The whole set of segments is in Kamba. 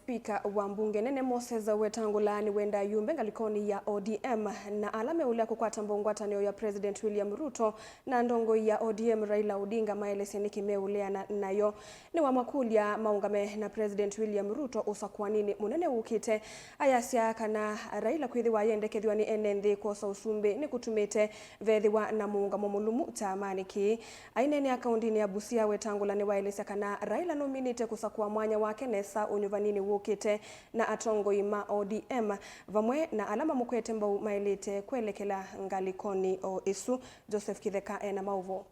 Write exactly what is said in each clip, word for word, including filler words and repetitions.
Spika wa mbunge nene Moses Wetangula nĩwenda ayumbe ngalĩkonĩ ya O D M, na ala meũlea kũkwata mbau ngwatanĩo ya President William Ruto na ndongoi ya O D M Raila Odinga maelesye nĩkĩ meũleana nayo. Nĩwamakũlya maũngame na President William Ruto ũsakũaninĩ mũnene wũkĩte, ayasya kana Raila kwĩthĩwa ayendekethw'a nĩ ene nthĩ kwosa ũsumbĩ nĩkũtumĩte vethĩwa na mũũngamo mũlũmu kyamanĩ kĩĩ. Aineenea kaũndĩnĩ ya Busia, Wetangula nĩwaelesya kana Raila nũminĩte kũsakũa mwanya wake nesa ũnyuvaninĩ wũkĩte na atongoi ma O D M vamwe na ala mamũkwete mbau maĩlĩte kwelekela ngalĩkonĩ o ĩsu. Joseph Kĩtheka ena maũvoo.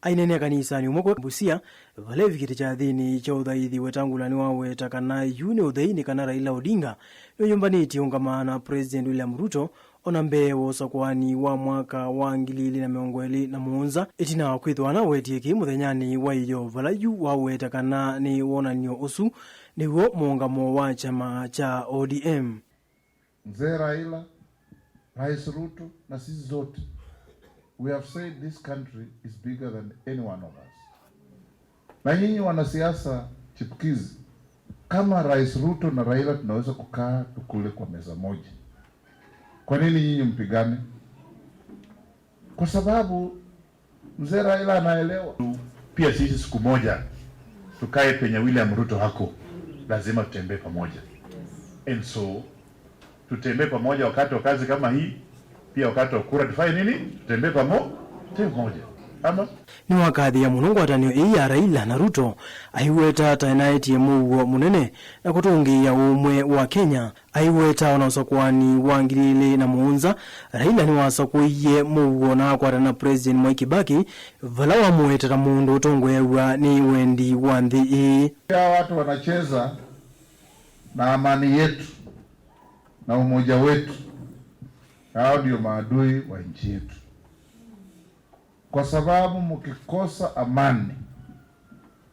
Aineenea kanisanĩ ũmwe kwa Busia, vala evikĩte kyathĩnĩ kya ũthaithi, Wetangula nĩwaweta kana yu nĩ ũthei nĩ kana Raila Odinga nĩũyũmbanĩtye ũngama na President William Ruto, ona mbee wa ũsakũani wa mwaka wa ngili ilĩ na mĩongo ĩlĩ na mũonza, ĩtina wa kwĩthĩwa anawetie kĩĩ mũthenyanĩ wa ĩyoo, vala yu waweta kana nĩ wonany'o ũsu nĩw'o mũũngamo wa kyama kya O D M. Mzee Raila, Rais Ruto na sisi zote, we have said this country is bigger than any one of us. Na nyinyi wanasiasa chipukizi, kama Rais Ruto na Raila tunaweza kukaa tukule kwa meza moja, kwa nini nyinyi mpigane? Kwa sababu Mzee Raila anaelewa. Pia sisi siku moja tukae penye William Ruto hako, lazima tutembee pamoja. And so tutembee pamoja wakati wa kazi kama hii, pia wakati wa kura tufanye nini? Tutembee pamo-, tutembee pamoja. Ama? Nĩwakathĩa mũno ngwatanĩo ĩĩ ya Raila na Ruto, aiweta ta ĩnaetie mũuo mũnene na kũtũngĩĩa ũmwe wa Kenya. Aiweta ona ũsakũani wa ngili ilĩ na mũonza, Raila nĩwasakũie mũuo na akwatana na President Mwai Kibaki, vala wamũweta ta mũndũ ũtongoew'a nĩ wendi wa nthĩ ĩĩ. Hawa watu wanacheza na amani yetu na umoja wetu, hao ndio maadui wa nchi yetu. Kwa sababu mkikosa amani,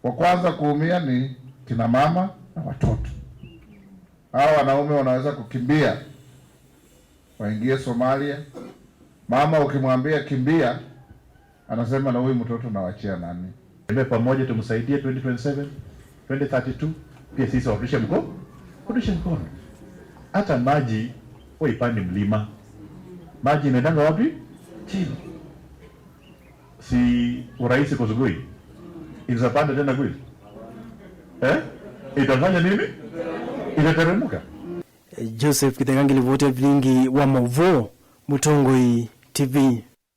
wa kwanza kuumia ni kina mama na watoto. Hao wanaume wanaweza kukimbia waingie Somalia. Mama ukimwambia kimbia, anasema, "Na huyu mtoto nawachia nani?" Tembee pamoja, tumsaidie twenty twenty-seven, twenty thirty-two, pia sisi warudishe mko-, warudishe mkono. Hata maji waipandi mlima. Maji inaendanga wapi? Chini. Si urais iko Sugoi? Itapanda tena kweli? Eh? Itafanya nini? Itateremka. Joseph Kĩtheka ngĩlivoti ya vilingi wa maũvoo, Mũtongoi T V.